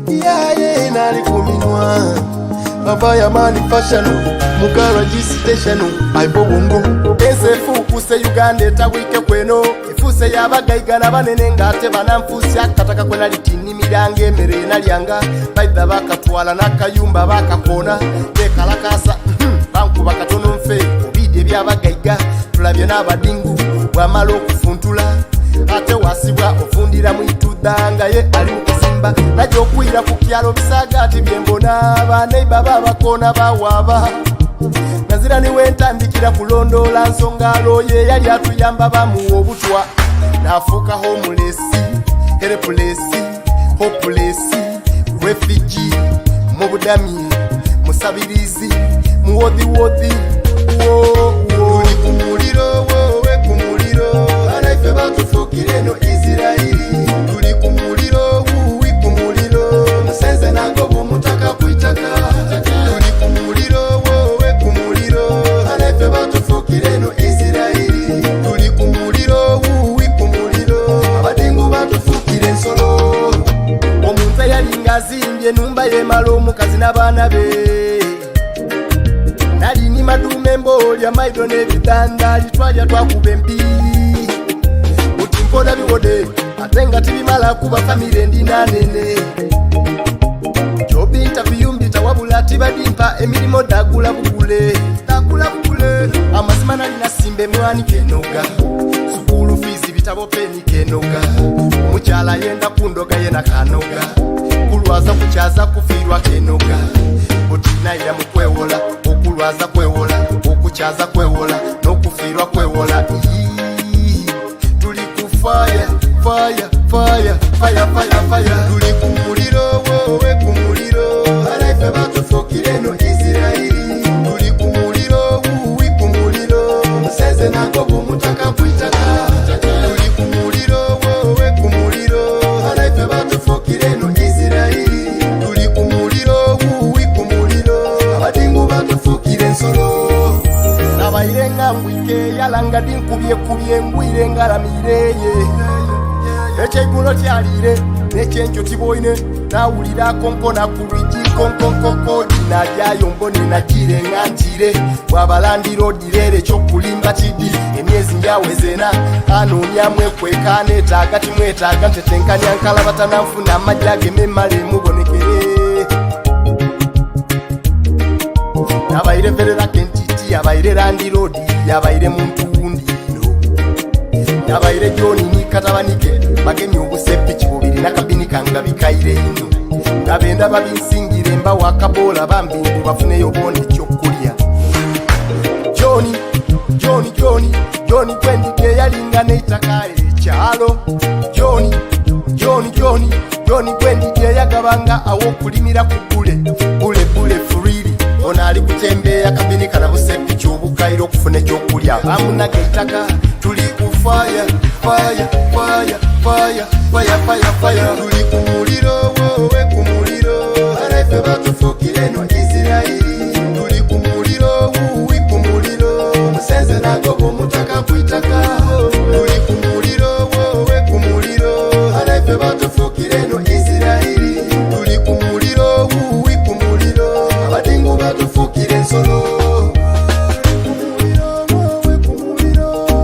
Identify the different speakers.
Speaker 1: Iyaye nali kuminwa Avaya mani fashion Mu garage station Aibo bongo Ensi efuukuse Uganda etabwike kweno Efuuse y'abagaiga n'abanene ng'ate bananfuusi akataka kwe nali tinnimiranga emmere nalyanga baidha bakatwala n'akayumba bakakoona bekalakaasa bankuba katono nfe obiidi eby'abagaiga tulabye n'abadingu bwamala okufuntula ate wasibwa ofundira mu itudha nga ye ali mu kuzimba najja okwira ku kyalo bisaagaati byembona baneiba babakoona bawaaba nazira niwe ntandikira kulondoola nsonga looye eyali atuyamba bamuwa obutwa nafuuka homeless helpless hopeless refugee mubudamye musabirizi muwodhiwodhi wo wo tuli ku muliro wowe ku muliro banaife batufukire eno Isirairi tuli ku muliro wuwi ku muliro musenze nagoba omutaka ku itaka tuli ku muliro wowe ku muliro banaife batufukire eno Isirairi tuli ku muliro wuwi ku muliro abadingu batufukire ensolo omuntu eyalinga azimbye enumba yemala omukazi n'abaana be nali ni maduuma emboolya maido n'ebitanda twalya twakuba empi buti mpola biwode ate nga tibimala kuba famire ndinanene job interview mbita wabula tibadimpa emirimu dagula bugule dagula bugule amazima nali nasimba emwani kenoga school fees bitabo peni kenoga omukyala yenda kundoga yena kanoga kulwaza kukyaza kufiirwa kenoga otinayira mu kwewola okulwaza kwewola okukyaza kwewola n'okufiirwa kwewola Ii, tuli ku fire fire fire fire fire fire tuli ku muliro wowe ku muliro banaife batufukire eno Isirairi tuli ku muliro wuwi ku muliro musenze nagoba omutaka ku itaka tuli ku muliro wowe ku muliro banaife batufukire eno Isirairi tuli ku muliro wuwi ku muliro abadingu batufukire ensolo nabaire nga ngwike yalanga dinkubyekubye ngwire ngalamire ekyeigulo kyalire nekyenkyo tiboine nawulira konkona ku lwigi konkonkoko najyayo mbone nagire nga njire bwabalandira odirere ekyokulimba kidi emyezi njawezena anoonyamu ekweka neetaaga timwetaaga ntetenkanya nkalabata nanfuna amajja gememale mubonekere abaire vererako entiti abaire landlord abaire muntu wundi no abaire joni ni katabanike bagemye obusepiki bubiri nakabini kanga bikaire ino nga benda babinsingire mbawa akabola bambingu bafuneyo bona ekyokulya joni joni joni joni gwendige yalinga neitaka ekyalo joni joni joni joni gwendige yagabanga awokulimira ku bule bule bule furiri ono ali kutembeeya kabini kana busepiki obukaire okufuna ekyokulya bamunaga eitaka tuli ku fire fire fire fire fire fire fire tuli ku muliro wowe ku muliro banaife batufukire eno Isirairi.